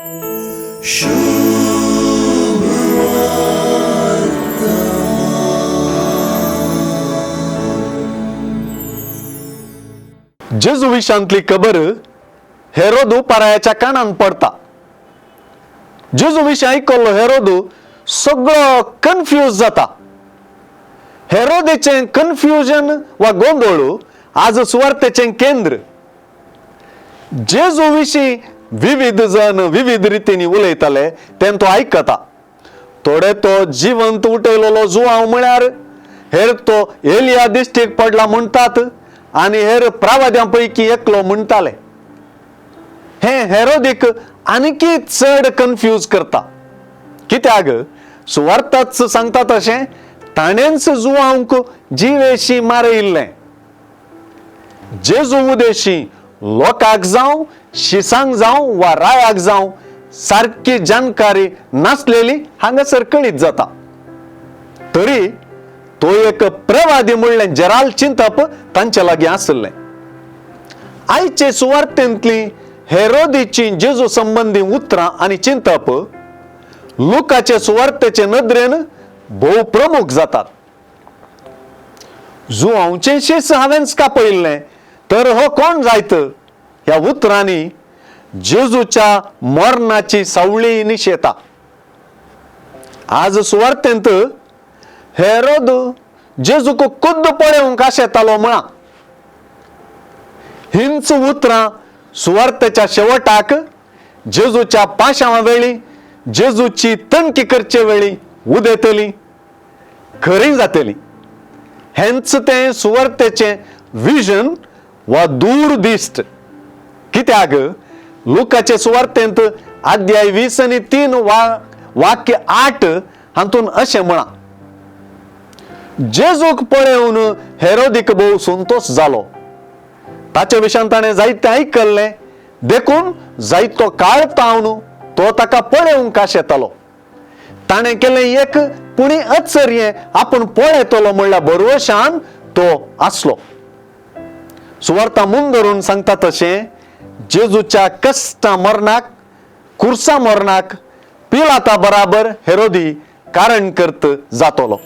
जेजू विशांतली खबर हेरोदू परायाच्या कानान पडता. जेजू विशीं आयकल्लो हेरोदू सगळो कन्फ्यूज जाता. हेरोदेचें कन्फ्युजन वा गोंदळ आज सुवार्तेचें केंद्र. जेजू विशीं विविध जण विविध रितींनी उलयताले तें तो आयकता. थोडे तो जिवंत उठयलेलो जुवांव म्हळ्यार, हेर तो एलिया दिश्टीक पडला म्हणटात आनी हेर प्रावाद्यां पैकी एकलो म्हणटाले. हें हेरोदीक आनीकी चड कन्फ्यूज करता. कित्याक सुवार्थाच सांगता तशें ताणेंच जुवांक जिवेशी मारयिल्लें. जेजू उदेशी लोकांक जावं शिसांक जावं वा रायाक जावं सारकी जानकारी नासलेली हांगासर कळीत जाता. तरी तो एक प्रवादी म्हणलें जराल चिंतप तांचे लागीं आशिल्लें. आयचे सुवार्तेंतली हेरोदीची जेजू संबंदी उतरां आनी चिंतप लुकाचे सुवार्तेचे नदरेन भोव प्रमुख जातात. जुवांवचें शीस हांवेंच कापयिल्लें तर हो कोण जायत ह्या उतरांनी जेजूच्या मरणाची सावळी निशेता. आज सुवार्तेंत हेरोद जेजूक खुद्द पळोवंक आशेतालो म्हळां. हींच उतरां सुवार्तेच्या शेवटाक जेजूच्या पाशांवा वेळी जेजूची तणकी करचे वेळी उदेतली, खरी जातली. हेंच तें सुवार्तेचें विजन वा दूरदिश्ट. कित्याक लुकाचे सुवार्तेंत अध्याय 20 आनी 3 वाक्य 8 हातून अशें म्हळां, जेजूक पळोवन हेरोदीक भोव संतोश जालो. ताचे विशयान ताणें जायतें आयकल्लें देखून जायतो काळ तावन तो ताका पळोवंक आशेतालो. ताणें केलें एक पुणी अचर्यें आपूण पळयतलो म्हणल्या भरवशान तो आसलो. सुवार्ता मुंग धरून सांगता तशें जेजूच्या कश्टा मरणाक, कुर्सा मरणाक पिलाता बराबर हेरोदी कारण करत जातलो.